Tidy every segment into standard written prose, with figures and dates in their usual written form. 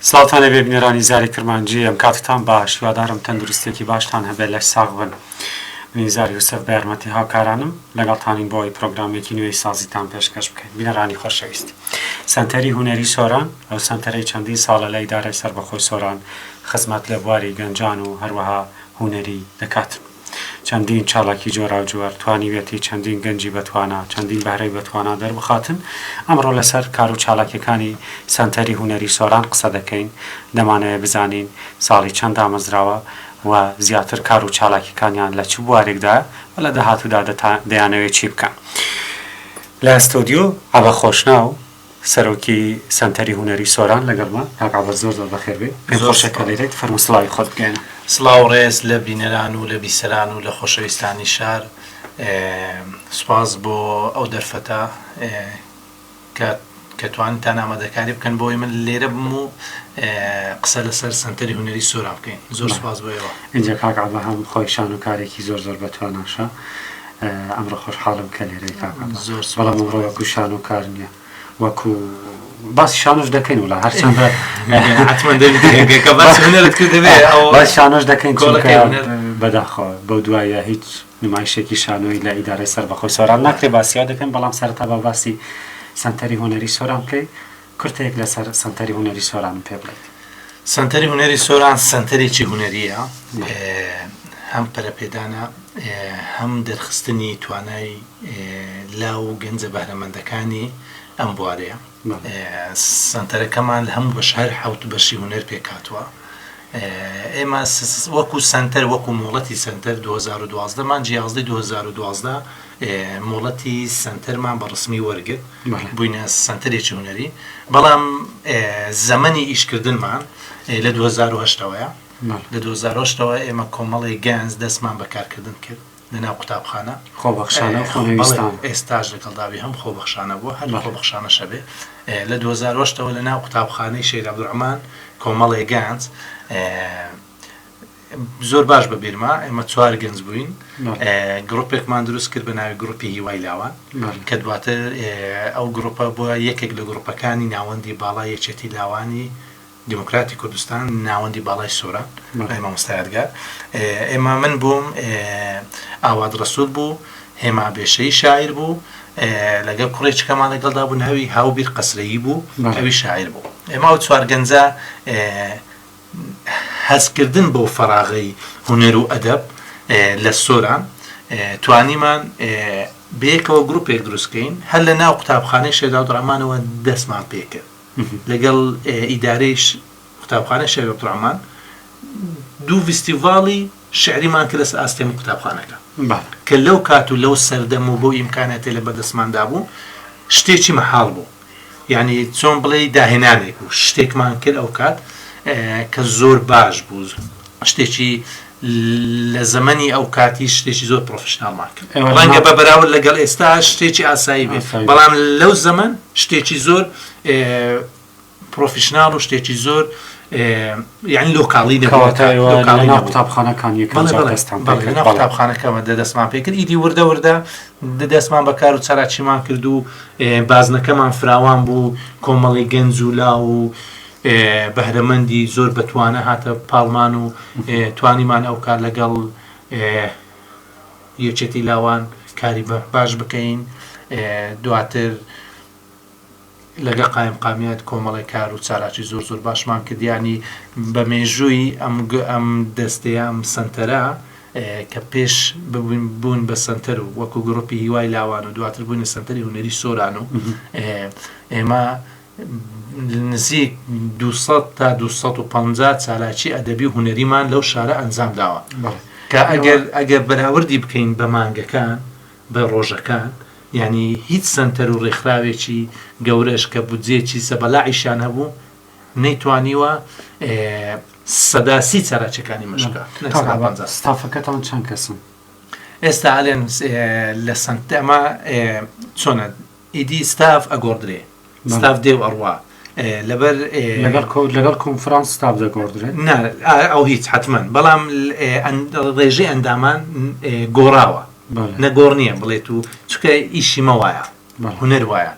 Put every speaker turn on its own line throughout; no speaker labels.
سڵاوتان لێبێ بینەرانی زاری کرمانجی ئەم کاتتان باش هیوادارم تەندروستێکی باشتان هەبێت لەش ساغ بن منی زار یوسف بە یارمەتی هاوکارانم لەگەڵتانین بۆ ئەوەی پرۆگرامێکی نوێی سازیتان پێشکەش بکەین بینەرانی خۆشەویست سەنتەری هونەری سۆران ئەو سەنتەرەی چەندین ساڵە لە ئیدارەی سەربەخۆی سۆران خزمەت لە بواری گەنجان و هەروەها هونەری دەکات. چەندین چالاکی جۆراوجۆر، توانیویەتی چەندین گەنجی بەتوانا، چەندین بەهرەی بەتوانا دەربخاتن، ئەمڕۆ لەسەر کارو چالاکیەکانی سەنتەری هونەری سۆران قسە دەکەین، دەمانەوێت بزانین ساڵی چەند دامەزراوە و زیاتر کارو چالاکیەکانیان لە چ بوارێکدایە و لە داهاتوودا دەیانەوێت چی بکەن. لە ستۆدیۆ عەبە خۆشناو، سەرۆکی سەنتەری هونەری سۆران لەگەڵمە. کاک عەبە زۆر زۆر بەخێر بێی. پێم خۆشە کە لێرەیت، فەرموو سڵاوی خۆت بگەیەنە.
سڵاو و ڕێز لە بینەران و لە بیسەران و لە خۆشەویستانی شار. سوپاس بۆ ئەو دەرفەتە کە کە توانیتان ئامادەکاری بکەن بۆ ئەوەی من لێرە بم و قسە لەسەر سەنتەری هونەری سۆران بکەین. زۆر سوپاس بۆ ئێوە.
ئینجا کاک عەبە هەم خۆی شانۆکارێکی زۆر زۆر بەتواناشە. ئەمڕۆ خۆشحاڵم کە لێرەی کاک عەبە.
زۆر سوپاس
بەڵام ئەمڕۆ وەکو شانۆکار نییە. وەکو باسی شانۆش دەکەین وڵا هەرچەندە
حتمما دەبێت کە باسی هونەرت کرد دەبێ ئەو
باسی شانۆش دەکەین چونکە
کۆڵەکەی هونەر.
بەداخەوە بەو دوایە هیچ نمایشێکی شانۆی لە ئیدارەی سەربەخۆی سۆران ناکرێ باسیەوە دەکەین بەڵام سەرەتا با باسی سەنتەری هونەری سۆران بکەی کورتەیەک لەسەر سەنتەری هونەری سۆرانم پێ بڵێیت.
سەنتەری هونەری سۆران سەنتەرێکی هونەرییە هەم پەرەپێدانە هەم دەرخستنی توانای لاو و گەنجە بەهرەمەندەکانی ئەم بوارەیە. سەنتەرەکەمان لە هەموو بەش هەر حەوت بەشی هونەر پێکهاتووە. ئێمە وەکو سەنتەر وەکو مۆڵەتی سەنتەر 2012 مانگی 11 2012 مۆڵەتی سەنتەرمان بە ڕسمی وەرگرت بووینە سەنتەرێکی هونەری بەڵام زەمەنی ئیشکردنمان لە 2008ەوەیە لە 2008ەوە ئێمە کۆمەڵی گەنج دەستمان بە کارکردن کرد لەناو قوتابخانە.
خۆبەخشانە و خۆنەویستانە.
بەڵێ ئێستاش لەگەڵ دابی هەم خۆبەخشانە بووە هەر خۆبەخشانەش هەبێ. لە 2008 ەوە لەناو قوتابخانەی شەهید عەبدولڕەحمان کۆمەڵێ گەنج زۆر باش بە بیرمە ئێمە چوار گەنج بووین گروپێکمان دروست کرد بە ناوی گروپی هیوای لاوان کە دواتر ئەو گروپە بووە یەکێک لە گروپەکانی ناوەندی باڵای یەکێتی لاوانی دیموکراتی کوردستان ناوەندی باڵای سۆران لای مامۆستا یادگار ئێمە من بووم ئاوات ڕەسوول بوو هێما بێشەیی شاعیر بوو لەگەڵ کوڕێکیکەمان لەگەڵدا بوو ناوی هاوبیر قەسرەیی بوو ئەوی شاعیر بوو ئێمە ئەو چوار گەنجە هەستکردن بەو فەراغەی هونەر و ئەدەب لە سۆران توانیمان بەیەکەوە گروپێک دروستکەین هەر لە ناو قوتابخانەی شێداو دڕامانەوە دەستمان پێکرد لەگەڵ ئیدارەی قوتابخانەی شێخ عەبدولڕەحمان دوو ڤیستیڤاڵی شیعریمان کرد لەسەر ئاستی هەموو قوتابخانەکە کە لەو کات و لەو سەردەم و بەو ئیمکاناتەی لە بەردەستماندا بوو شتێکی مەحاڵ بوو یعنی چۆن بڵێی داهێنانێک بوو شتێکمان کرد ئەو کات کە زۆر باش بوو شتێکی لە زەمەنی ئەو کاتی شتێکی زۆر پرۆفشناڵمان کرد ڕەنگە بە بەراورد لەگەڵ ئێستا شتێکی ئاسایی بێت بەڵام لەو زەمەن شتێکی زۆر پرۆفشناڵ و شتێکی زۆر یعنی لۆکاڵی
نەبوو قوتابخانەکان
قوتابخانەکەمە دەستمان پێکرد ئیدی وردە وردە دەستمان بەکار و چالاکیمان کرد و بازنەکەمان فراوان بوو کۆمەڵی گەنج و لاو و بەهرەمەندی زۆر بەتوانە هاتە پاڵمان و توانیمان ئەو کار لەگەڵ یەکێتی لاوان کاری باش بکەین دواتر لەگە قایمقامیەت کۆمەڵێک کار و چالاکی زۆر زۆر باشمان کرد یانی بە مێژووی ئەم ئەم دەستەیە ئەم سەنتەرە کە پێش ببووین بوون بە سەنتەر و وەکو گروپی هیوای لاوان و دواتر بووینە سەنتەری هونەری سۆران و ئێمە نزیک 200 تا 250 چالاکی ئەدەبی و هونەریمان لەو شارە ئەنجام داوە کە ئەگەر ئەگەر بەراوردی بکەین بە مانگەکان بە ڕۆژەکان یانی هیچ سەنتەر و ڕێکخراوێکی گەورەش کە بودجەیەکی زەبەلاحیشیان هەبوو نەیتوانیوە 30% چالاکیەکانی مەش بکات نەک 50%.
ستافەکەتان چەند کەسن؟
ئێستا ئەلێن لە سەنتەر ئەمە چۆنە ئیدی ستاف ئەگۆڕدرێ ستاف دێ و ئەڕوا لەبەر
لەگەڵ لەگەڵ کۆنفرانس ستاف دەگۆڕدرێ؟
نا ئەو هیچ حەتمەن بەڵام ڕێژەی ئەندامان گۆڕاوە نەگۆڕ نییە بڵێت و چونکە ئیشی مە وایە هونەر وایە.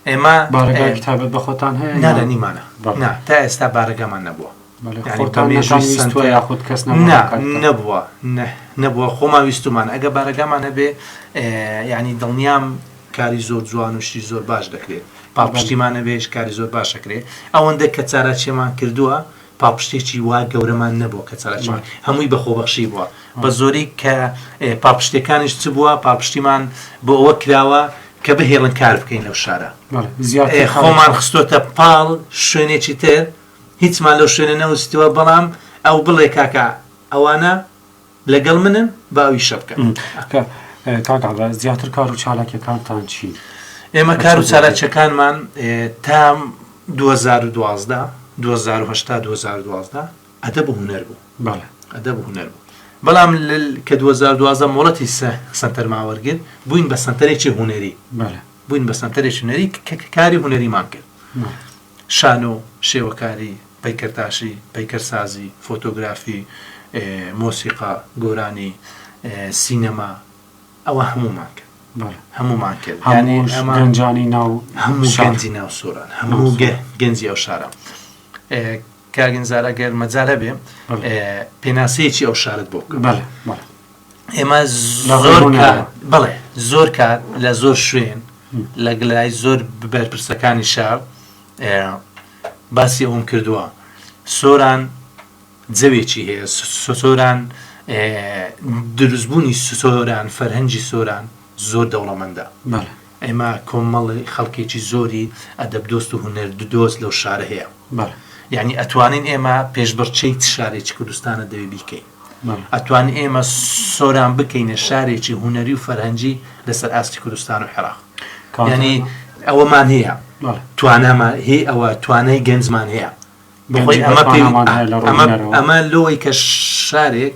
ئێمە
بارەگایەکی تایبەت بە خۆتان هەیە
نا
یان؟
نا نیمانە
بەڵێ.
نا تا ئێستا بارەگامان نەبووە.
بەڵێ
یانی بە
خۆتان
مێژووی
نەتان ویستووە
سەنتەر
یاخود کەس نەبووە
نا
هاوکارتان؟
نەبووە نە نەبووە خۆمان ویستوومانە ئەگەر بارەگامان هەبێ یانی دڵنیام کاری زۆر جوان و شتی زۆر باش دەکرێت
بەڵێ.
پاڵپشتیمان هەبێ کاری زۆر باش ئەکرێ ئەوەندە کە چالاکیەمان کردووە پاڵپشتێکی وا گەورەمان نەبووە کە چالاکیمان
بەڵێ.
هەمووی بە خۆبەخشی بووە بە
بەڵێ.
زۆری کە پاڵپشتیەکانیش چ بووە پاڵپشتیمان بۆ ئەوە کراوە کە بهێڵن کار بکەین لەو شارە
بەڵێ زیاتر خەڵک
خۆمان خستۆتە پاڵ شوێنێکی تر هیچمان لەو شوێنە نەوستووە بەڵام ئەو بڵێ کاکە ئەوانە لەگەڵ منن با ئەو ئیشە بکەن.
کاک عەباس زیاتر کار و چالاکیەکانتان چین؟
ئێمە
بە
کار
چ
و
بوارێک؟
چالاکیەکانمان تا 2012 2008 تا 2012 ئەدەب و هونەر بوو.
بەڵێ.
ئەدەب و هونەر بوو. بەڵام کە 2012 مۆڵەتی سەنتەرمان وەرگرت بووین بە سەنتەرێکی هونەری.
بەڵێ.
بووین بە سەنتەرێکی هونەری کە کاری هونەریمان کرد. شانۆ، شێوەکاری، پەیکەرتاشی، پەیکەرسازی، فۆتۆگرافی، مۆسیقا، گۆرانی، سینەما، ئەوە هەموومان کرد. هەموومان کرد. یانی
هەمووش
ئەمە
گەنجانی ناو
هەموو
شار.
گەنجی ناو سۆران،
ناو
هەموو
سۆران.
گەنجی ئەو شارە. کاک ئینزار ئەگەر مەجال هەبێ پێناسەیەکی ئەو شارەت بۆ بکەم.
بەڵێ، بەڵێ.
ئێمە
لە ڕووی
زۆر
هونەرەوە.
کات، بەڵێ، زۆر کات لە زۆر شوێن لە لای زۆر بەرپرسەکانی شار باسی ئەوم کردووە سۆران جەوێکی هەیە سۆران دروستبوونی سۆران فەرهەنگی سۆران زۆر دەوڵەمەندە ئێمە کۆمەڵی خەڵکێکی زۆری ئەدەب دۆست و هونەر دۆست لەو شارە هەیە یعنی ئەتوانین ئێمە پێشبڕکێی چ شارێکی کوردستانە دەوێ بیکەین ئەتوانین ئێمە سۆران بکەینە شارێکی هونەری و فەرهەنگی لەسەر ئاستی کوردستان و عێراق یعنی ئەوەمان هەیە توانامان هەیە ئەوە توانای گەنجمان هەیە بەخۆی ئەمە ئەمە ئەمە لۆی کە شارێک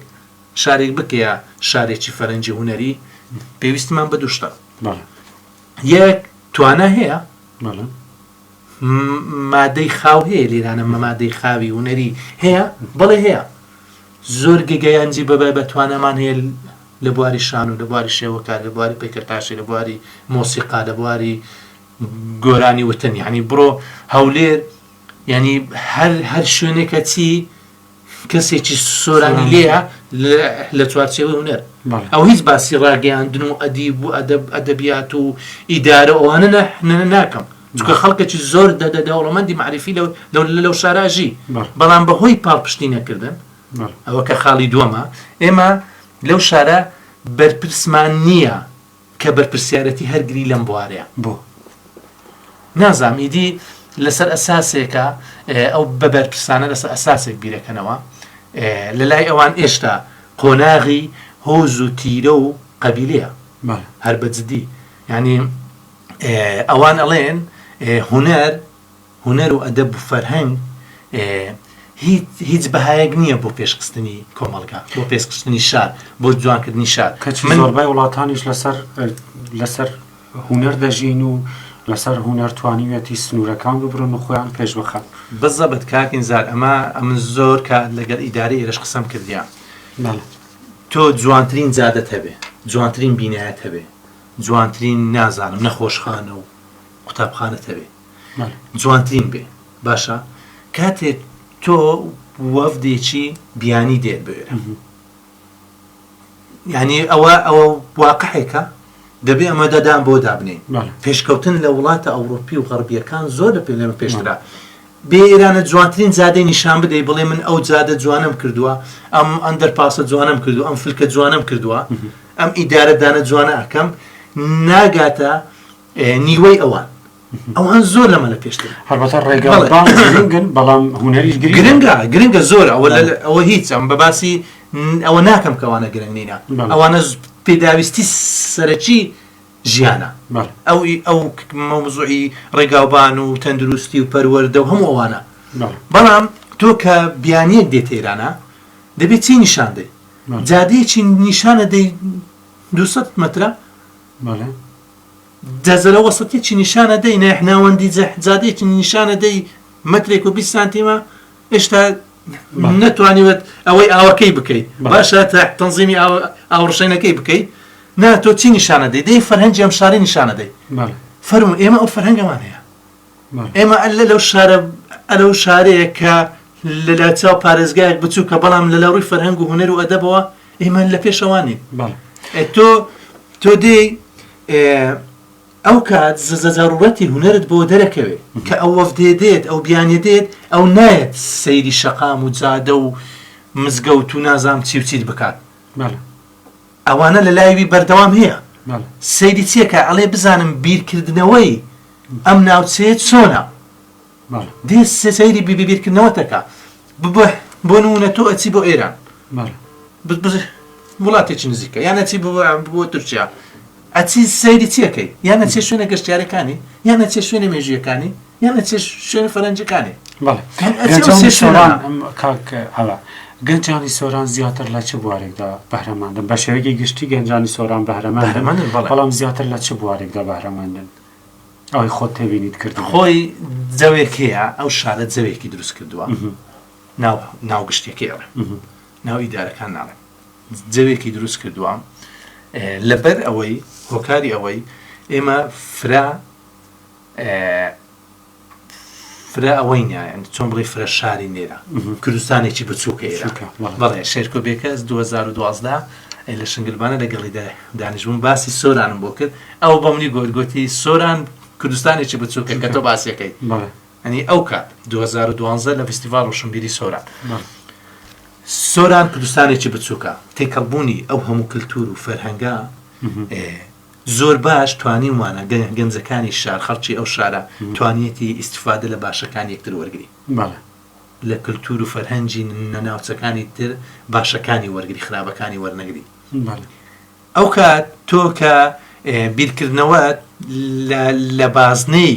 شارێک بکەیە شارێکی فەرەنگی هونەری پێویستمان بە دوو شتە یەک توانا هەیە مادەی خاو هەیە لێرانە مادەی خاوی هونەری هەیە بەڵێ هەیە زۆر گەگەیانجی بە بە توانامان هەیە لە بواری شان و لە بواری شێوەکار لە بواری پەیکەرتاشی لە بواری مۆسیقا لە بواری گۆرانی وتن یعنی بڕۆ هەولێر یعنی هەر هەر شوێنێکە چی کەسێکی سۆرانی لێیە لە چوارچێوەی هونەر ئەو هیچ باسی ڕاگەیاندن و ئەدیب و ئەدەب ئەدەبیات و ئیدارە ئەوانە ناکەم چونکە خەڵکێکی زۆر دەدە دەوڵەمەندی معریفی لەو لەو شاراژی بەڵام بەهۆی پاڵپشتی نەکردن ئەوە کە خاڵی دووەمە ئێمە لەو شارە بەرپرسمان نییە کە بەرپرسیارەتی هەرگری لەم بوارەیە.
بۆ؟
نازانم ئیدی لەسەر ئەساسێکە ئەو بە بەرپرسانە لەسەر ئەساسێک بیرەکەنەوە لە لای ئەوان ئێشتا قۆناغی هۆز و تیرە و قەبیلەیە هەر بە جدی یعنی ئەوان ئەڵێن هونەر هونەر و ئەدەب و فەرهەنگ هیچ هیچ بەهایەک نییە بۆ پێشخستنی کۆمەڵگا، بۆ پێشخستنی شار، بۆ جوانکردنی شار.
کەچی
من
زۆربەی وڵاتانیش لەسەر لەسەر هونەر دەژین و لەسەر هونەر توانیویەتی سنوورەکان ببرن و خۆیان پێش بخەن.
بزەبت کاک ئینزار ئەمە ئەمن زۆر کات لەگەل ئیدارەی ئێرەش قسەم کردیە.
بەڵێ.
تۆ جوانترین جادەت هەبێ، جوانترین بینایەت هەبێ، جوانترین نازانم نەخۆشخانە و قوتابخانەت هەبێ، جوانترین بێ باشە کاتێ تۆ وەفدێکی بیانی دێت بێرە یعنی ئەوە ئەوە واقعێکە دەبێ ئەمە دەدان بۆ دابنین پێشکەوتن لە وڵاتە ئەوروپی و غەربیەکان زۆر لە پێ لەمە پێشترا بێ ئێرانە جوانترین جادەی نیشان بدەی بڵێ من ئەو جادە جوانم کردووە ئەم ئەندەر پاسە جوانم کردو ئەم فلکە جوانم کردووە ئەم ئیدارەدانە جوانە ئەەکەم ناگاتە نیوەی ئەوان ئەوان زۆر لەمە لە پێشترن.
هەڵبەتە ڕێگاوبان گرنگن بەڵام هونەریش گرنگە.
گرنگە گرنگە زۆر ئەوە ئەوە هیچ ئەم بە باسی ئەوە ناکەم کە ئەوانە گرنگ نینە ئەوانە پێداویستی سەرەکی ژیانە ئەو ئەو مەوزوعی ڕێگاوبان و تەندروستی و پەروەردە و هەموو ئەوانە بەڵام تۆ کە بیانیەک دێتە ئێرانە دەبێت چی نیشان دەی جادەیەکی نیشانە دەی 200 مەترە جەزرە وەسەتیەکی نیشانە دەی نایح ناوەندی جادەیەکی نیشانە دەی مەترێک و 20 سانتیمە هێشتا نەتوانیوت ئەوەی ئاوەکەی بکەیت باشە تەنزیمی ئاوڕشێنەکەی بکەیت نا تۆ چی نیشانە دەی دەی فەرهەنگی ئەم شاری نیشانە دەی. فەرموو ئێمە ئەو فەرهەنگەمان هەیە. ئێمە ئەلە لەو شارە ئەلەو شارەیە کە لە لە چاو پارێزگایەک بچووکە بەڵام لە لە ڕووی فەرهەنگ و هونەر و ئەدەبەوە ئێمە لە پێشەوانین. تۆ تۆ دێی ئەو کات زەزەڕوورەتی هونەرت بۆ دەرەکەوێ کە ئەو وەفدێ دێت ئەو بیانیە دێت ئەو نایەت سەیری شەقام و جادە و مزگەوت و نازام چی و چیت بکات. ئەوانە لە لای وی بەردەوام هەیە. سەیری چیە کە ئەڵێ بزانم بیرکردنەوەی ئەم ناوچەیە چۆنە. دێ سەیری بیرکردنەوەت ئەکا. بۆ نموونە تۆ ئەچی بۆ ئێران. وڵاتێکی نزیکە یان ئەچی بۆ تورکیا. ئەچی سەیری چی ئەکەی؟ یان ئەچێ شوێنە گەشتیارەکانی، یان ئەچێ شوێنە مێژوویەکانی، یان ئەچێ شوێنە فەرەنجەکانی.
بەڵێ. گەنجانی سۆران کاک عەلا، گەنجانی سۆران زیاتر لە چ بوارێکدا بەهرەمەندن؟ بە شێوەیەکی گشتی گەنجانی سۆران بەهرەمەندن، بەڵام زیاتر لە چ بوارێکدا بەهرەمەندن؟ ئەوەی خۆت تێبینیت کردبێت.
خۆی جەوێک هەیە، ئەو شارە جەوێکی دروست کردووە، ناو ناو گشتیەکەی ئەڵێم، ناو ئیدارەکان ناڵێم. جەوێکی دروست کردووە لەبەر ئەوەی هۆکاری ئەوەی ئێمە فرە فرە ئەوەی نییە چۆن بڵێ فرە شاری نێرە کوردستانێکی بچووکە ئێرە بەڵێ شێرکۆ بێکەس 2012 لە شنگلبانە لەگەڵی دانیشبووم باسی سۆرانم بۆ کرد ئەو بە منی گوت گوتی سۆران کوردستانێکی بچووکە کە تۆ باسیەکەی ئەنی ئەو کات 2012 لە فیستیڤال ڕۆشنبیری سۆران سۆران کوردستانێکی بچووکە، تێکەڵبوونی ئەو هەموو کلتوور و فەرهەنگە زۆر باش توانیومانە گەنجەکانی شار، خەڵکی ئەو شارە توانیەتی ئیستیفادە لە باشەکانی یەکتر وەرگری. لە کلتوور و فەرهەنگی ناوچەکانی تر باشەکانی وەرگری خراپەکانی وەرنەگری. ئەو کات تۆ کە بیرکردنەوەت لە بازنەی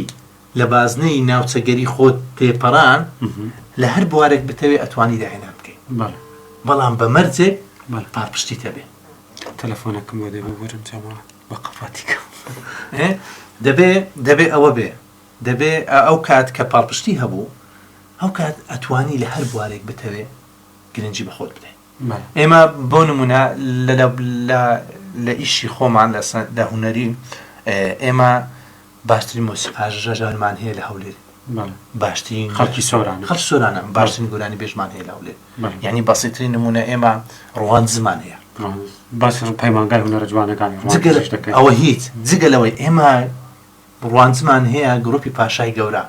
لە بازنەی ناوچەگەری خۆت تێپەڕان لە هەر بوارێک بتەوێ ئەتوانی داهێنان بکەی بەڵام بە مەرجێک پاڵپشتیت هەبێ.
تەلەفۆنەکەم بۆ دێ ببورن جەماعەت بە قەپاتی کەم.
دەبێ دەبێ ئەوە بێ دەبێ ئەو کات کە پاڵپشتی هەبوو ئەو کات ئەتوانی لە هەر بوارێک بتەوێ گرنگی بە خۆت بدەی. ئێمە بۆ نمونە لە ئیشی خۆمان لە هونەری ئێمە باشترین مۆسیقاژەنمان هەیە لە هەولێر باشترین
خەڵکی سۆران
خەڵکی سۆرانە باشترین گۆرانی بێژمان هەیە لە هەولێر یعنی بەسیترین نمونە ئێمە ڕواندزمان هەیە
باس پەیمانگای هونەرە جوانەکانی
ئەوە هیچ جگە لەوەی ئێمە ڕواندزمان هەیە گروپی پاشای گەورە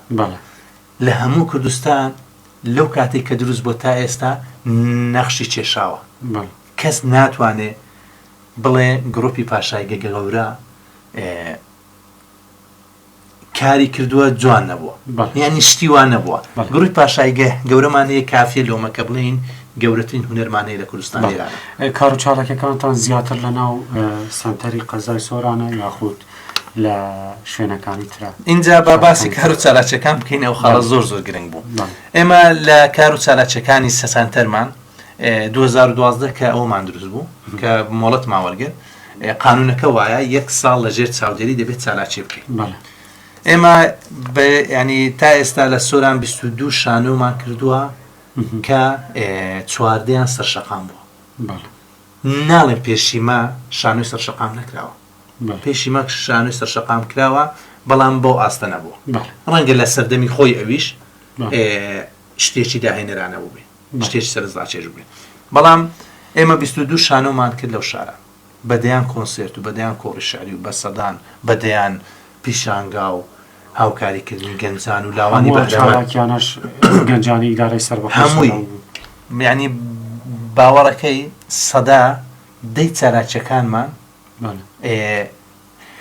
لە هەموو کوردستان لەو کاتەی کە دروست بۆ تا ئێستا نەخشی کێشاوە کەس ناتوانێ بڵێ گروپی پاشای گەورە کاری کردووە جوان نەبووە یعنی شتی وا نەبووە گروپی پاشای گەورەمان هەیە کافیە لۆمە کە بڵێین گەورەترین هونەرمان هەیە لە کوردستان
ئێرانە. کار و چالاکیەکانتان زیاتر لە ناو سەنتەری قەزای سۆرانە یاخود لە شوێنەکانی ترە؟
ئینجا با باسی کار و چالاکیەکان بکەین ئەو خاڵە زۆر زۆر گرنگ بوو ئێمە لە کار و چالاکیەکانی سەنتەرمان 2012 کە ئەومان دروست بوو کە مۆڵەتمان وەرگرت قانونەکە وایە یەک ساڵ لە ژێر چاودێری دەبێت چالاکی بکەین ئێمە ینی تا ئێستا لە سۆران 22 شانۆمان کردووە کە چواردەیان سەرشەقام بووە ناڵێن پێشیمە شانۆی سەرشەقام نەکراوە پێشیمە شانۆی سەرشەقام کراوە بەڵام بەو ئاستە نەبووە ڕەنگە لە سەردەمی خۆی ئەویش شتێکی داهێنەرانە بوو بێ شتێکی سەرنجڕاکێش بوو بێ بەڵام ئێمە 22 شانۆمان کرد لەو شارە بە دەیان کۆنسێرت و بە دەیان کۆڕی شعری و بە سەدان بە دەیان پیشانگا و هاوکاریکردنی گەنجان و لاوانی
هەموو
بەهرەمەند.
چالاکیانەش گەنجانی ئیدارەی سەربەخۆی
هەمووی
سۆران بوون.
یانی باوەڕەکەی سەدا دەی چالاکیەکانمان
بەڵێ.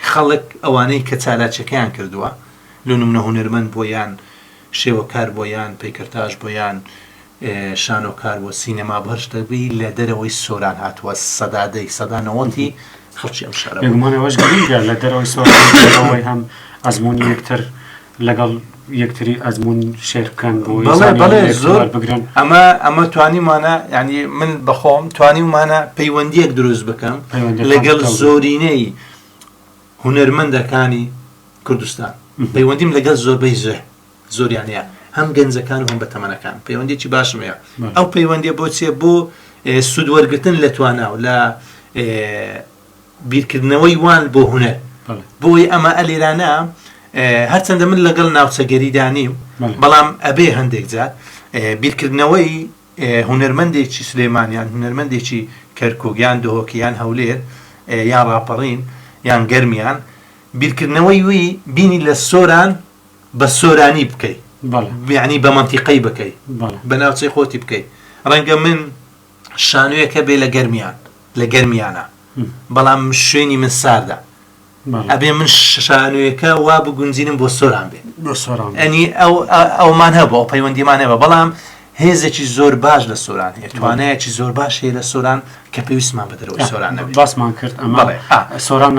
خەڵک ئەوانەی کە چالاکیەکەیان کردووە لۆ نمونە هونەرمەند بووە یان شێوەکار بووە یان پەیکەرتاش بووە یان شانۆکار بووە سینەما بووە هەر شتێک بی لە دەرەوەی سۆران هاتووە سەدا دەی سەدا نەوەتی خەڵکی ئەم شارە بوون.
بێگومان ئەوەش گرنگە لە دەرەوەی سۆران دەرەوەی هەم ئەزموونی یەکتر لەگەڵ یەکتری ئەزموون شێر بکەن بۆ
بەڵێ
زانیاری
بەڵێ
یەکتر
زۆر
وەربگرن.
ئەمە ئەمە توانیمانە یعنی من بەخۆم توانیومانە پەیوەندیەک دروست بکەم
پەیوەندیەکان
لەگەڵ
پتەو بن.
زۆرینەی هونەرمەندەکانی کوردستان پەیوەندیم لەگەڵ زۆربەی زۆر زۆریان هەیە هەم گەنجەکان و هەم بە تەمەنەکان پەیوەندیی باشم هەیە ئەو پەیوەندیە بۆ چیە بۆ سوود وەرگتن لە توانا و لە بیرکردنەوەی وان بۆ هونەر بۆی ئەمە ئەلێرانە هەرچەندە من لەگەڵ ناوچەگەریدا نیم، بەڵام ئەبێ هەندێک جار بیرکردنەوەی هونەرمەندێکی سلێمان یان هونەرمەندێکی کەرکوک یان دهۆک یان هەولێر یان ڕاپەڕین یان گەرمیان بیرکردنەوەی وی بینی لە سۆران بە سۆرانی بکەی یعنی بە مەنتیقەی بکەی بە ناوچەی خۆتی بکەی ڕەنگە من شانۆیەک هەبێ لە گەرمیان لە گەرمیانە بەڵام شوێنی من ساردە ئەبێ من شانۆیەکە وا بگونجینم بۆ سۆران بێ
بۆ سۆران
ئەنی ئەو ئەومان هەبوو ئەو پەیوەندیمان هەبە بەڵام هێزێکی زۆر باش لە سۆران هەیە توانایەکی زۆر باش هەیە لە سۆران کە پێویستمان بە دەرەوەی سۆران نەبێت
باسمان کرد ئەمە
بەڵێ ئا.
سۆران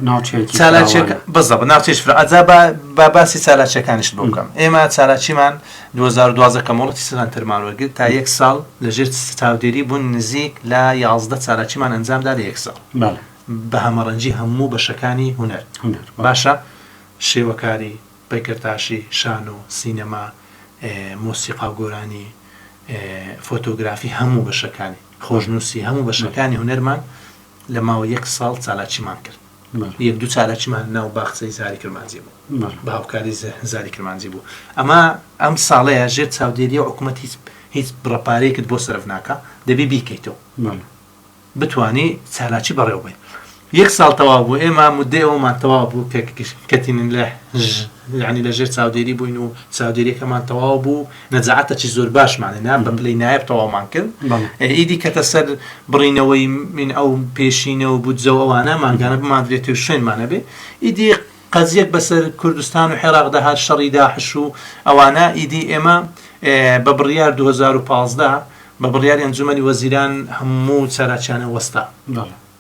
ناوچەیەکی
چالاکیەکە
فراوانە.
بزەبت ناوچەیەکی فرا ئەجا با با باسی چالاکیەکانیشت بۆ بکەم ئێمە چالاکیمان 2012 کە مۆڵەتی سەنتەرمان وەرگرت تا یەک ساڵ لە ژێر چاودێری بوون نزیک لە 11 چالاکیمان ئەنجامدا لە یەک ساڵ
بەڵێ
بە هەمەڕەنگی هەموو بەشەکانی هونەر
هونەر بەڵێ.
باشە شێوەکاری پەیکەرتاشی، شانۆ، سینەما، مۆسیقا و گۆرانی، فۆتۆگرافی هەموو بەشەکانی، خۆشنووسی هەموو بەشەکانی هونەرمان لە ماوەی یەک ساڵ چالاکیمان کرد. یەک دوو چالاکیمان ناو باخچەی زاری کرمانجی بوو. بە هاوکاری زاری کرمانجی بوو. ئەمە ئەم ساڵەیە ژێر چاودێرییە و حکوومەت هیچ هیچ بڕە پارەیەکت بۆ سەرف ناکا، دەبێ بیکەیتەوە. بتوانی چالاکی بەڕێوە بەی. یەک ساڵ تەواو بوو ئێمە مودەی ئەوەمان تەواو بوو کە کەتین لە یانی لە ژێر چاودێری بووین و چاودێریەکەمان تەواو بوو نەجاعەتەکی زۆر باشمان هێنا بە پلەی نایب تەواومان کرد ئیدی کەتە سەر بڕینەوەی من ئەو پێشینە و بودجە و ئەوانە مانگانە بماندرێت و شوێنمان هەبێ ئیدی قەزیەک بەسەر کوردستان و عێراق دەهات شەڕی داحش و ئەوانە ئیدی ئێمە بە بڕیار 2015 بە بڕیاری ئەنجومەنی وەزیران هەموو چالاکیانە وەستا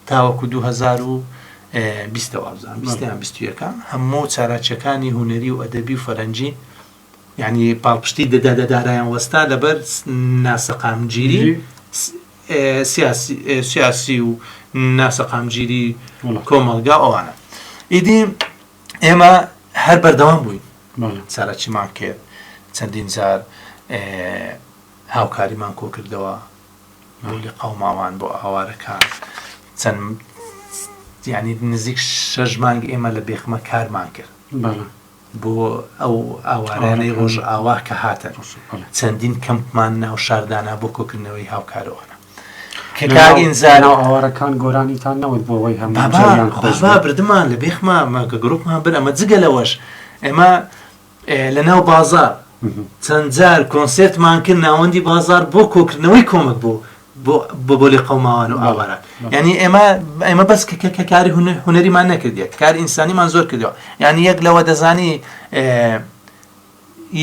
تاوەکو 2020 وابزانم 20 یان 21 هەموو چالاکیەکانی هونەری و ئەدەبی و فەرەنگی یعنی پاڵپشتی دەدارایان وەستا لەبەر ناسەقامگیری سیاسی و ناسەقامگیری کۆمەڵگا ئەوانە ئیدی ئێمە هەر بەردەوام بووین چالاکیمان کرد چەندین جار هاوکاریمان کۆکردەوە بۆ لێقەوماوان بۆ ئاوارەکان چەند یعنی نزیک شەش مانگ ئێمە لە بێخمە کارمان کرد بۆ ئەو ئاوارانەی ڕۆژئاوا کە هاتن چەندین کەمپمان ناو شاردانا بۆ کۆکردنەوەی هاوکارەوەە کە کاک ئینزار
ناو ئاوارەکان گۆرانیتان نەوت بۆ ئەوەی هەموو
بابا
جەریان خۆش
بابا
بێت.
بردمان لە بێخما مەگە گروپمان بر ئەمە جگە لەوەش ئێمە لە ناو بازار چەند جار کۆنسێرتمان کرد ناوەندی بازار بۆ کۆکردنەوەی کۆمەک بۆ بۆ بۆ بۆ لێقەوماوان و ئاواران یعنی ئێمە ئێمە بەس کە کە کاری هونەریمان نەکردیە کاری ئینسانیمان زۆر کردەوە یعنی یەک لەوە دەزانی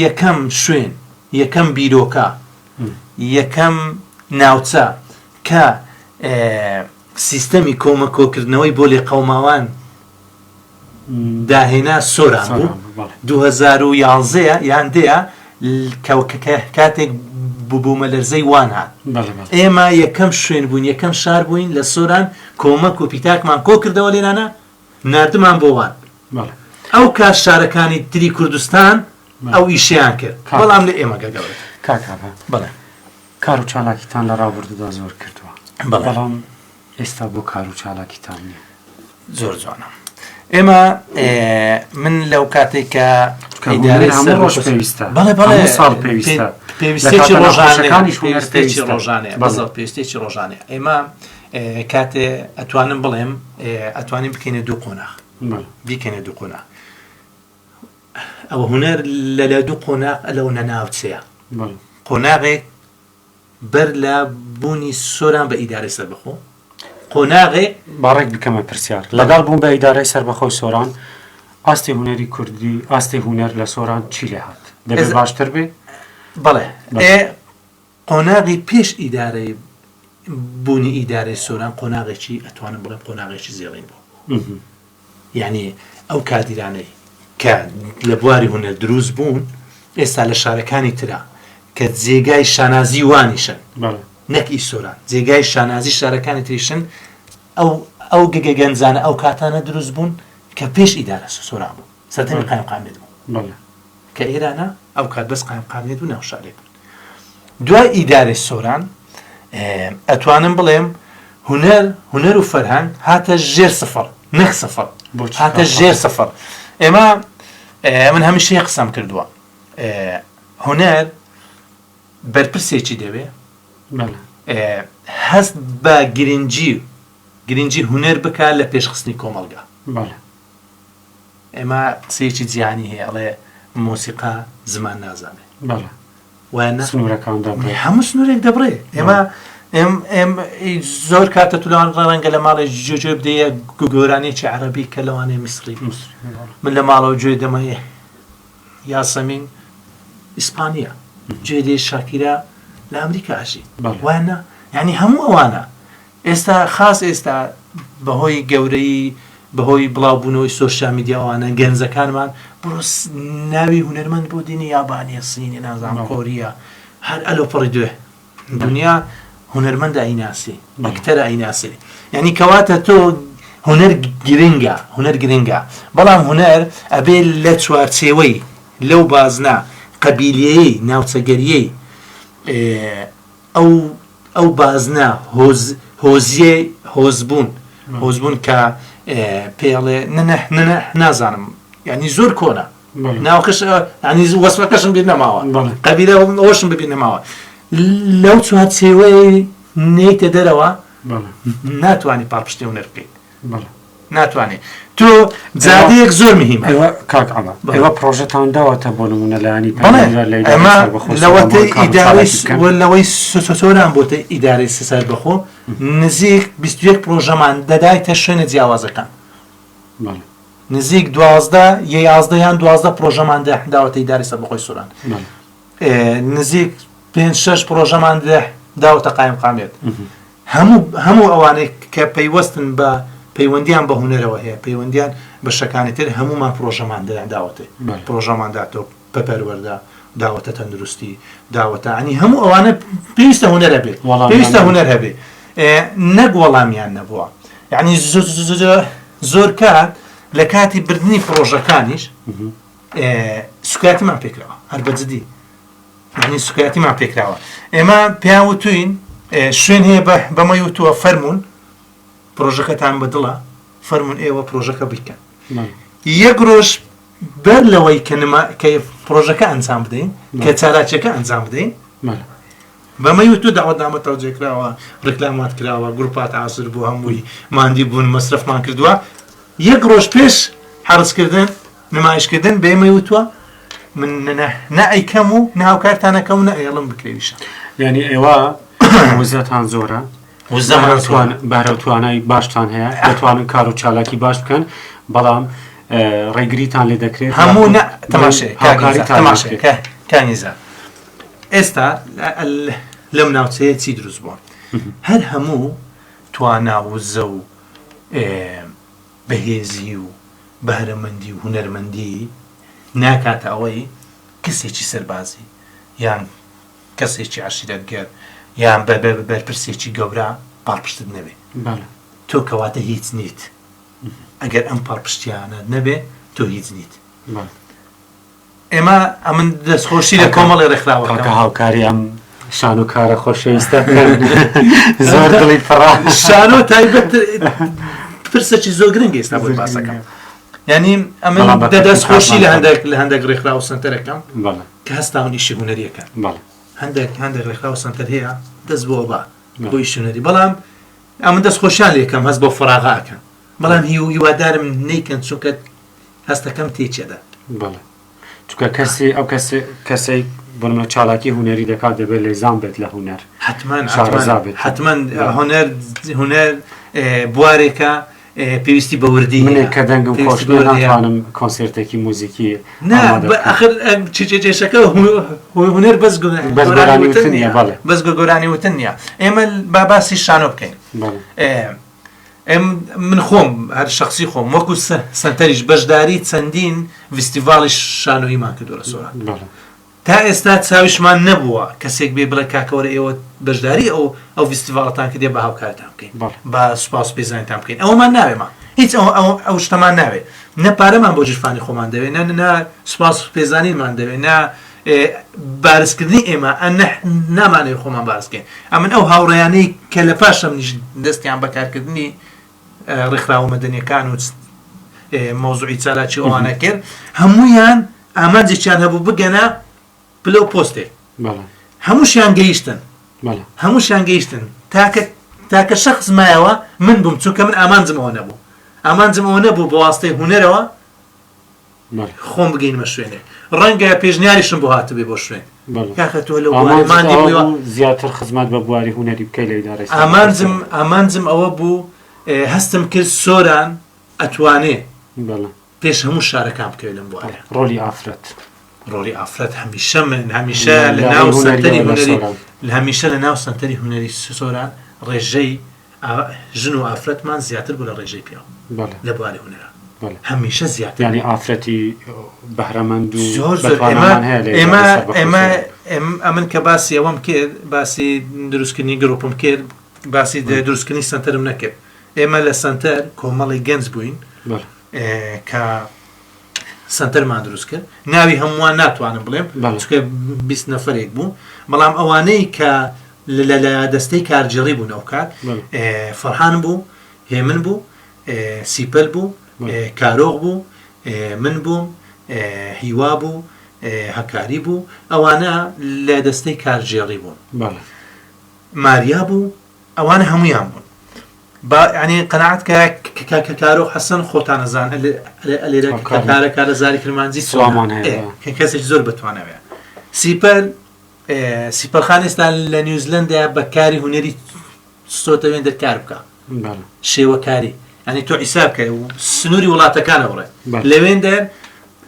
یەکەم شوێن یەکەم بیرۆکە یەکەم ناوچە کە سیستەمی کۆمە کۆکردنەوەی بۆ لێقەوماوان داهێنا سۆران بوو 2011 یان دەیە کاتێک بوومەلەرزەی وان هات ئێمە یەکەم شوێن بووین یەکەم شار بووین لە سۆران کۆمەک و پیتاکمان کۆ کردەوە لێرانە ناردمان بۆ وان ئەو کات شارەکانی تری کوردستان ئەو ئیشیان کرد بەڵام لە ئێمە گەورە
کاکە
بەڵێ
کار و چالاکیتان لە ڕابردوودا زۆر کردووە
بەڵام
ئێستا بۆ کار و چالاکیتان نییە؟
زۆر جوانە ئێمە من لەو کاتێک کە
ئیدارەی هەموو ڕۆژ پێویستە
بەڵێ بەڵێ
هەموو ساڵ پێویستە
پێویستێکی ڕۆژانەکانیش
هونەر
پێویستێکی ڕۆژانەیە بەزەڵ پێویستێکی ڕۆژانەیە ئێمە کاتێ ئەتوانم بڵێم ئەتوانین بکەینە دوو قۆناغ بیکەینە دوو قۆناغ ئەوە هونەر لە لە دوو قۆناغ لەو نەناوچەیە قۆناغێک بەر لە بوونی سۆران بە ئیدارەی سەربەخۆ قۆناغێک.
با ڕێک بکەمە پرسیار. لەگەڵ بوون بە ئیدارەی سەربەخۆی سۆران، ئاستی هونەری کوردی، ئاستی هونەر لە سۆران چی لێ هات؟ دەبێ باشتر بێ؟
بەڵێ. ئێ قۆناغی پێش ئیدارەی بوونی ئیدارەی سۆران قۆناغێکی ئەتوانم بڵێم قۆناغێکی زێڕین بوو. یانی ئەو کادیرانەی کە لە بواری هونەر دروست بوون ئێستا لە شارەکانی ترا کە جێگای شانازی وانیشن نەک ئی سۆران جێگای شانازی شارەکانی تریشن ئەو ئەو گەگە گەنجانە ئەو کاتانە دروست بوون کە پێش ئیدارە سۆران بوو سەردەمی قایمقامیەت بوو کە ئێرانە ئەو کات بەس قایمقامیەت بوو ناو شارێک بوو دوای ئیدارەی سۆران ئەتوانم بڵێم هونەر هونەر و فەرهەنگ هاتە ژێر سفر نەک سفر هاتە ژێر سفر ئێمە من هەمیشە یەک قسەم کردووە هونەر بەرپرسێکی دەوێ هەست بە گرنگی گرنگی هونەر بکا لە پێشخستنی کۆمەڵگا. ئێمە قسەیەکی جیهانی هەیە ئەڵێ مۆسیقا زمان نازانێ. وایە نا؟
سنوورەکان دەبڕێ.
هەموو سنوورێک دەبڕێ. ئێمە ئێم ئێم زۆر کاتە تو لەوان ڕەنگە لە ماڵێ جوێ جوێ بدەیە گۆرانیەکی عەرەبی کە لەوانەیە میسری بێ. من لە ماڵەوە گوێ دەمە یاسەمین ئیسپانیە گوێ دێ شاکیرا لە ئەمریکا ئەژی. وایە نا؟ یانی هەموو ئەوانە ئێستا خاس ئێستا بەهۆی گەورەیی بەهۆی بڵاو بوونەوەی سۆشیال میدیا ئەوانە گەنجەکانمان بڕۆ ناوی هونەرمەند بۆ دینی یابانیە سینی نازانم کۆریە هەر ئەلۆ پڕی دوێ دنیا هونەرمەندە ئەیناسی ئەکتەرە ئەیناسی یعنی کەواتە تۆ هونەر گرنگە هونەر گرنگە بەڵام هونەر ئەبێ لە چوارچێوەی لەو بازنە قەبیلیەی ناوچەگەریەی ئەو ئەو بازنە هۆز هۆزیەی هۆزبوون هۆزبوون کە پێی ئەڵێ ننح ننح نازانم یعنی زۆر کۆنە ناوکەش ینی وەسفەکەشم بیر نەماوە قەبیلە ئەوەشم ببیر نەماوە لەو چوارچێوەی نێیتە دەرەوە ناتوانانی پاڵپشتی هونەر بکەیت ناتوانێ تۆ جادەیەک زۆر مهمە.
ئێوە کاک عەبە ئێوە پڕۆژەتان داوەتە بۆ نموونە لایەنی
بەڵێ
پەیوەندیدار لە ئیدارەی
ئێمە
سەربەخۆ سۆران بۆ
لەوەتەی
ئەم کار و
ئیدارەی
چالاکی بکەن؟
و لەوەی سۆران بۆتە ئیدارەی سەربەخۆ نزیک 21 پڕۆژەمان دەدایتە شوێنە جیاوازەکان
بەڵێ
نزیک 12 یە 11 یان 12 پڕۆژەمان داوەتە ئیدارەی سەربەخۆی سۆران
بەڵێ
نزیک پێنج شەش پڕۆژەمان داوەتە قایمقامیەت هەموو هەموو ئەوانەی کە پەیوەستن بە پەیوەندیان بە هونەرەوە هەیە پەیوەندیان بە شەکانی تر هەموومان پرۆژەمان داوەتێ پرۆژەمان داتۆ بە پەروەردە داوەتە تەندروستی داوەتە ئەنی هەموو ئەوانە پێویستە هونەرە بێ پێویستە هونەر هەبێ نەک وەڵامیان نەبووە یعنی زۆر کات لە کاتی بردننی پرۆژەکانیش سوکایەتیمان پێکراوە هەر بە جدی یعنی سوکایەتیمان پێکراوە ئێمە پێیان وتوین شوێن هەیە بە بەمەی وتووە فەرمونون پرۆژەکەتان بەدڵە فەرمونون ئێوە پرۆژەکە بکەن یەک ڕۆژ بەر لەوەی کە نما کە پرۆژەکە ئەنجام بدەین کە چالاکیەکە ئەنجام بدەین بەمەی وتو داوەتنامە تەوجێ کراوە ڕیکلامات کراوە گروپات حازر بوو هەمووی ماندی بوون مەسرەفمان کردووە یەک ڕۆژ پێش حەرزکردن نمایشکردن بە ئێمەی وتووە من نە ئەیکەم و نە هاوکارتان ئەکەم و نە ئەیەڵم بکرێویشە.
یانی ئێوە وزەتان زۆرە
وزەمان زۆرە.
بەهرە و توانای باشتان هەیە دەتوانن کار و چالاکی باش بکەن بەڵام ڕێگریتان لێ دەکرێت
هەموو نە تەماشێ تەماشێ کانیزا ئێستا لەم ناوچەیە چی دروست بووە هەر هەموو توانا وزە و بەهێزی و بەهرەمەندی و هونەرمەندی ناکاتە ئەوەی کەسێکی سەربازی یان کەسێکی عەشیرەتگەر یان بەرپرسێکی گەورە پاڵپشتت نەبێ. تۆ کەواتە هیچ نیت. ئەگەر ئەم پاڵپشتیانەت نەبێ تۆ هیچ نیت. ئێمە ئەمن دەستخۆشی لە کۆمەڵی ڕێکخراوە
کاکە هاوکاری ئەم شانۆکارە خۆشەویستە بکەن زۆر دڵی پڕە
شانۆ تایبەت پرسێکی زۆر گرنگ ئێستا بۆی باسەکەم یعنی ئەمن دەستخۆشی لە هەندێک لە هەندێک ڕێکخراو سنتەرەکەم کە هەستاون ئیشی هونەریەکە هەندێک هەندێک ڕێکخراو سنتەر هەیە دەست بۆ با بۆ ئیشی هونەری بەڵام ئەمن دەستخۆشیان لێکەم هەست بۆ فراغاکەن بەڵام هیوادارم نیکەن چونکە هەستەکەم تێکیەدا.
بەڵێ چونکە کەسی ئەو کەسێ کەسەی بۆ نمونە چالاکی هونەری دەکات دەبێت لێزان بێت لە هونەر
حتمما
شارەزا بێت
حتمما هونەر هونەر بوارێکە پێویستی بە وردی
منێک کە دەنگم خۆش نییە ناتوانم کۆنسێرتێکی موزیکی
نا ئەخر کێشەکە هونەر بەس
بەس گۆرانی وتن نییە بەڵێ
بەس گۆرانی وتن نییە ئێمە با باسی شانۆ بکەین ئێم من خۆم هەر شەخسی خۆم وەکو سەنتەریش بەشداری چەندین ڤیستیڤاڵی شانۆییمان کردووە لە سۆران. تا ئێستا چاویشمان نەبووە کەسێک بێ بڵێ کاکە وەرە ئێوە بەشداری ئەو ئەو ڤیستیڤاڵەتان کردیە با هاوکاریتان بکەین با سوپاس و پێزانینتان بکەین ئەوەمان ناوێ ما هیچ ئەو ئەو ئەو شتەمان ناوێ نە پارەمان بۆ ژیرفانی خۆمان دەوێ نە نە سوپاس و پێزانینمان دەوێ نە بارزکردنی ئێمە ئەنە نامانەوێت خۆمان بارز بکەین ئەمن ئەو هاوڕێیانەی کە لە پاش ئەمنیش دەستیان بە کارکردنی ڕێکخراوە مەدەنیەکان و مەوزوعی چالاکی ئەوانە کرد هەموویان ئامانجێکیان هەبوو بگەنە پلە و پۆستێک هەمووشیان گەیشتن هەمووشیان گەیشتن تاکە تاکە شخص مایەوە من بووم چونکە من ئامانجم ئەوە نەبوو ئامانجم ئەوە نەبوو بە واستەی هونەرەوە خۆم بگەینمە شوێنێک ڕەنگە پێشنیاریشم بۆ هاتبێ بۆ شوێن کاکە تۆ لەو بوارە ماندی بوویەوە
زیاتر خزمەت بە بواری هونەری بکەی لە ئیدارەی
ئامانجم ئامانجم ئەوە بوو هەستم کرد سۆران ئەتوانێ پێش هەموو شارەکان بکەوێت لەم بوارە.
ڕۆڵی ئافرەت.
ڕۆڵی ئافرەت هەمیشە من هەمیشە لە ناو سەنتەری هونەری هەمیشە لە ناو سەنتەری هونەری سۆران ڕێژەی ژن و ئافرەتمان زیاتر بوو لە ڕێژەی پیاو لە بواری هونەرا هەمیشە زیاتر.
یانی ئافرەتی بەهرەمەند و
زۆر زۆر ئێمە ئێمە ئێمە ئەمن کە باسی ئەوەم کرد باسی دروستکردنی گروپم کرد باسی دروستکردنی سەنتەرم نەکرد ئێمە لە سەنتەر کۆمەڵی گەنج بووین کە سەنتەرمان دروست کرد ناوی هەمووان ناتوانم بڵێم چکە 20 نەفرێک بوو بەڵام ئەوانەی کە لە دەستەی کارگێڕی بوون ئەو کات فەرحان بوو هێمن بوو سیپەل بوو کارۆغ بوو من بووم هیوا بوو هەکاری بوو ئەوانە لە دەستەی کارگێڕی بوون ماریا بوو ئەوانە هەموویان بوون با یعنی قەناعەت کە کە کە کارۆخ حەسەن خۆتان ئەزان ئەلێرە کە کارە کارە زاری کرمانجی
سڵاومان هەیە
کە کەسێکی زۆر بەتوانەوەیە سیپەر سیپەرخان ئێستا لە نیوزلەندا بە کاری هونەری سۆتە وێن دەرکار بکە شێوەکاری ئەنی تۆ حیساب کە سنووری وڵاتەکانە بڕێ لەوێن دەر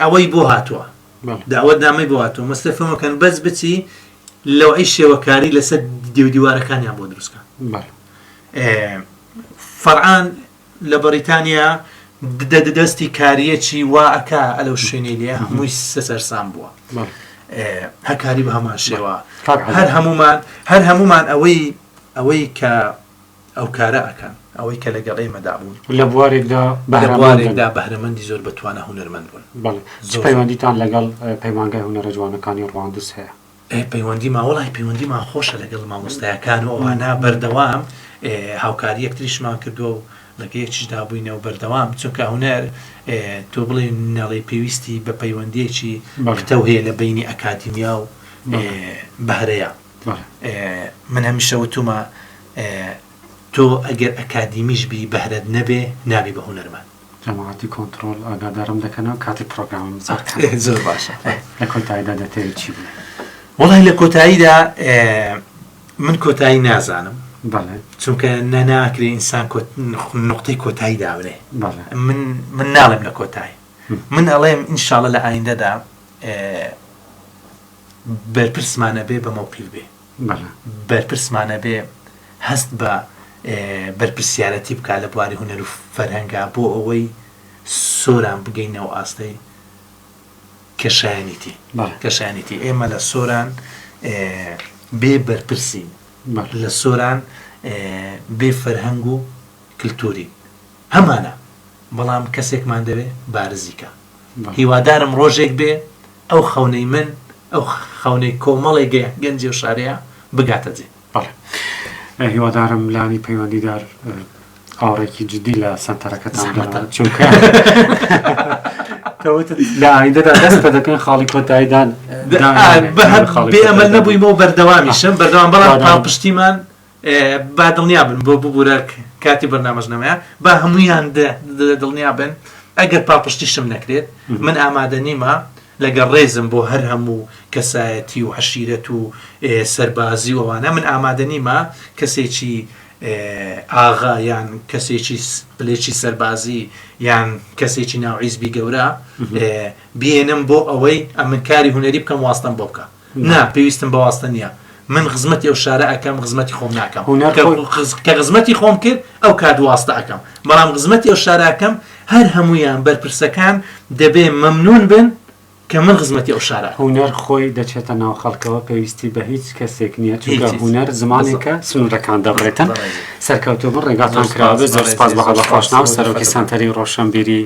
ئەوەی بۆ هاتووە داوەت نامەی بۆ هاتووە مەستەفەمەکەن بەس بچی لەوعی شێوەکاری لەسەر دیو دیوارەکانیان بۆ دروستکە فەرعان لە بەریتانیا دەستی کاریەکی وا ئەکا ئەلەو شوێنەی لێ هەمووی سەرسام بووە هەکاری بە هەمان شێوە هەر هەمومان هەر هەمومان ئەوەی ئەوەی کە ئەو کارە ئەکەن ئەوەی کە لەگەڵ ئێمەدا بوون
لە بوارێکدا
لە بوارێکدا بەهرەمەندی زۆر بەتوانە هونەرمەند بوون.
بەڵێ چ پەیوەندیتان لەگەڵ پەیمانگای هونەرە جوانەکانی ڕواندز هەیە؟
ئێ پەیوەندیمان وەڵاهی پەیوەندیمان خۆشە لەگەڵ مامۆستایەکان و ئەوانە بەردەوام هاوکاری یەکتریشمان کردووە و لەگە یەکیشدا بووینە و بەردەوام چونکە هونەر تۆ بڵێ نەڵێ پێویستی بە پەیوەندیەکی پتەو هەیە لە بەینی ئەکادیمیا و بەهرەیە. من هەمیشە وتومە تۆ ئەگەر ئەکادیمیش بی بەهرەت نەبێ نابی بە هونەرمەند.
جەماعەتی کۆنتڕۆڵ ئاگادارم دەکەنەوە کاتی پڕۆگرامم زۆر کەمە.
زۆر باشە.
لە کۆتاییدا دەتەوێت چی بڵێی؟
وەڵای لە کۆتاییدا من کۆتایی نازانم.
بەڵێ.
چونکە ناکرێ ئینسان نوقتەی کۆتایی دابنێ.
بەڵێ.
من من ناڵێم لە کۆتایی. من ئەڵێم ئینشاڵڵا لە ئایندەدا بەرپرسمان ئەبێ بە مەوقیف بێ. بەرپرسمان ئەبێ هەست بە بەرپرسیارەتی بکا لە بواری هونەر و فەرهەنگا بۆ ئەوەی سۆران بگەینە ئەو ئاستەی کە شایەنیتی. کە شایەنیتی. ئێمە لە سۆران بێ بەرپرسین. لە سۆران بێ فەرهەنگ و کلتورین. هەمانە بەڵام کەسێکمان دەوێ بارزی کا. هیوادارم ڕۆژێک بێ ئەو خەونەی من، ئەو خەونەی کۆمەڵێ گەنجی ئەو شارەیە بگاتە جێ.
بەڵێ هیوادارم لانی پەیوەندیدار ئاوڕێکی جدی لە سەنتەرەکەتان
زەحمەتە.
بدەنەوە چونکە تۆ وتت لە ئایندەدا دەست پێ دەکەین خاڵی کۆتایی دان دانانێ. خاڵی
بێ ئەمەل
کۆتایی دانێ.
نەبوویمەوە بەردەوامیشم بەردەوام بەڵام
وادارم.
پاڵپشتیمان با دڵنیا بن بۆ ببورە کاتی بەرنامەش نەمایە با هەمویان دڵنیا بن ئەگەر پاڵپشتیشم نەکرێت من ئامادە نیمە لەگەڵ ڕێزم بۆ هەر هەموو کەسایەتی و عەشیرەت و سەربازی و ئەوانە من ئامادە نیمە کەسێکی ئاغا یان کەسێکی پلێکی سەربازی یان کەسێکی ناو عیزبی گەورە بێنم بۆ ئەوەی ئەمن کاری هونەری بکەم واستەم بۆ بکە نا پێویستم بە واستە نییە من خزمەتی ئەو شارە ئەکەم خزمەتی خۆم ناکەم
هونەر
کە
خۆی-
کە خزمەتی خۆم کرد ئەو کات واستە ئەکەم بەڵام خزمەتی ئەو شارە ئەکەم هەر هەموویان بەرپرسەکان دەبێ مەمنون بن کە من خزمەتی ئەو شارە ئەکەم.
هونەر خۆی دەچێتە ناو خەڵکەوە پێویستی بە هیچ کەسێک نییە چونکە
هیچ هیچ.
هونەر زمانێکە سنوورەکان دەبڕێتن
بەڕێزی.
سەرکەوتوو بن ڕێگاتان
زۆر
کراوە
سپاس
بێت زۆر سپاس
بەڕێزی
بە
زۆر
هەڵە
سپاس
خۆشناو
بۆ
سەرۆکی
دەرفەتەکە.
سەنتەری ڕۆشنبیری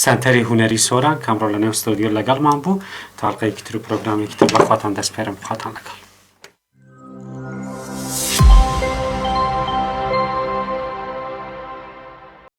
سەنتەری هونەری سۆران کە ئەمڕۆ لە نێو ستۆدیۆ لەگەڵمان بوو تا ئەڵقەیەکی تر و پرۆگرامێکی تر بە خواتان دەسپێرم خواتان لەگەڵ.